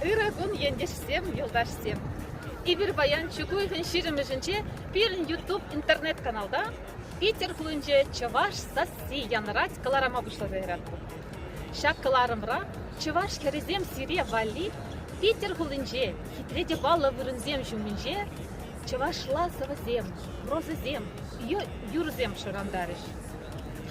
Ырӑ кун, ентешсем, юлташсем! Эпир паян чӳк уйӑхӗн ҫирӗмӗшӗнче пирӗн YouTube интернет-каналта Питӗр хулинче Чӑваш сасси янӑрать кӑларӑма пуҫласа яратпӑр. Ҫак кӑларӑмра чӑваш хӗрӗсем сире валли Питӗр хулинче хитре те паллӑ вырӑнсем ҫумӗнче чӑвашла сӑвӑсем, прозӑсем, юрӑсем шӑрантарӗҫ.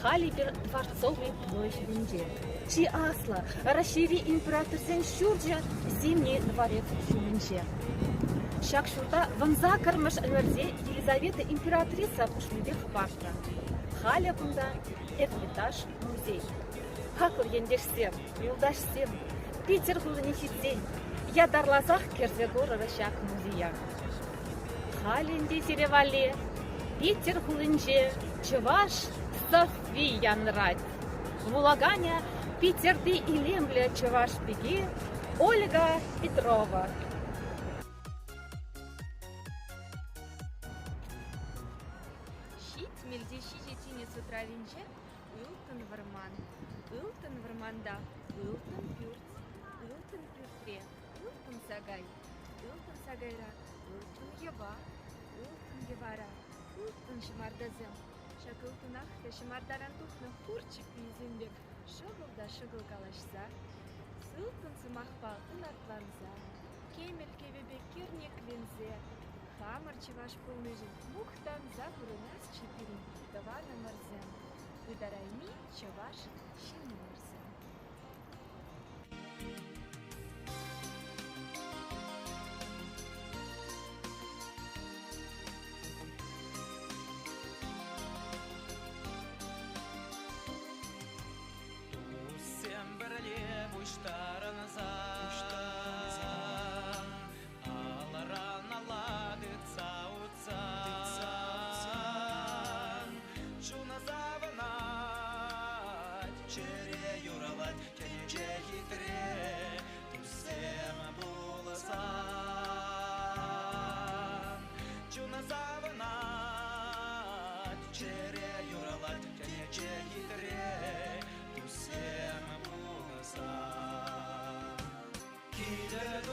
Халь эпир Дворцовый площадӗнче. Чи аслӑ Раҫҫейри императорсен ҫурчӗ Зимний дворец ҫумӗнче. Ҫак ҫурта вунсаккӑрмӗш ӗмӗрте Елизавета императрица хушнипе хӑпартнӑ. Халӗ кунта Эрмитаж музей. Хаклӑ ентешсем, юлташсем, Питӗр хулине ҫитсен ятарласах кӗрсе курӑр ҫак музея. Халь ӗнтӗ сире валли Питӗр хулинче чӑваш сасси янрать. Вулаканӗ Питӗрти илемлӗ чӑваш пики Ольга Петрова. Ҫитмӗл те ҫичӗ тинӗс утравӗнче ылтӑн вӑрман. Ылтӑн вӑрманта ылтӑн пӳрт, ылтӑн пӳртре ылтӑн сакай, ылтӑн сакайра ылтӑн йӑва, ылтӑн йӑвара ылтӑн ҫӑмартасем. Ҫак ылтӑнах та ҫӑмартаран тухнӑ хур чӗпписем пек шӑкӑл та шӑкӑл калаҫса, сылтӑн сӑмахпа ынатланса, кӗмӗл кӗвӗпе кӗрнекленсе, хамӑр чӑваш пулнишӗн мухтанса пурӑнасчӗ пирӗн тӑванӑмӑрсем, ытарайми чӑваш ҫыннӑмӑрсем. Туссем пӗрле пуҫтарӑнса алӑран алла тытса утсан чуна савӑнать, чӗре юралать, тӗнче хитре, туссем пулсан. Чуна савӑнать, чӗре юралать, тӗнче хитре, туссем пулсан. Килӗр.